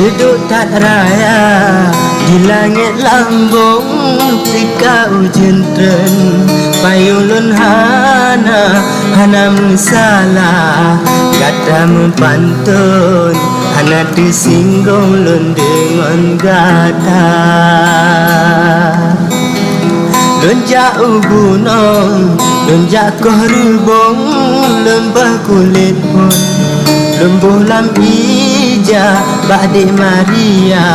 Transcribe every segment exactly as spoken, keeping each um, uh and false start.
Duek that raya di langét lambong, teuka ujeuen treun, payong lôn hana, hana meusalah. Gata meupanton, hana teusinggong lôn deungon gata. Lôn jak u gunong, lôn jak koh reubong, lôn beuh kulét phon, lôn boh lam ija bak Dek Maria,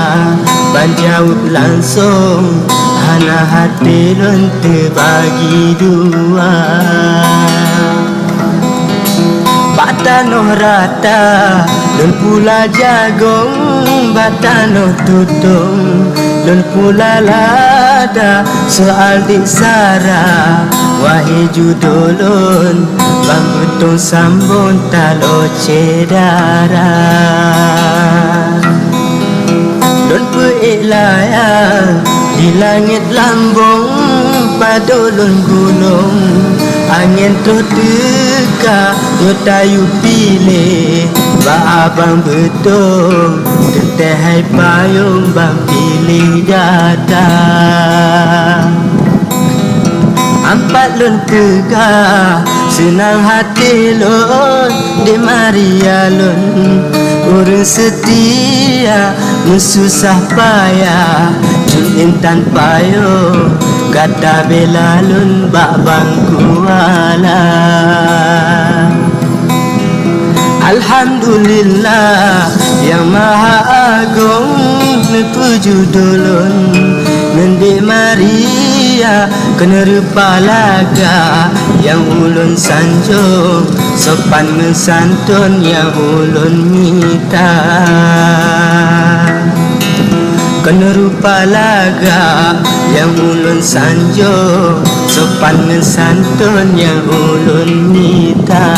ban jaweueb langsong, hana até lôn teubagi dua. Bak tanoh rata lôn pula jagong, bak tanoh tutong lôn pula lada. Soal Dek Sarah, wahé judo lôn, bang beutong sambong taloe syedara. Lôn peuék layang di langét lambong, padub lôn gunong, angén troh teuka, nyoe tayue piléh bak abang beutong, teuntée hai payong bang piléh gata. Ampat lôn peugah, seunang até lôn, Dek Maria lôn, ureuëng seutia, meususah payah, cut intan payong, gata bela lôn bak bangku Allah. Alhamdulillah, Nyang Maha Agong, neupeujudoe lôn ngon Dek Maria, keuneuk rupa lagak nyang ulôn sanjong, sopan ngon santôn nyang ulôn mita. Keuneuk rupa lagak nyang ulôn sanjong, sopan ngon santôn nyang ulôn mita.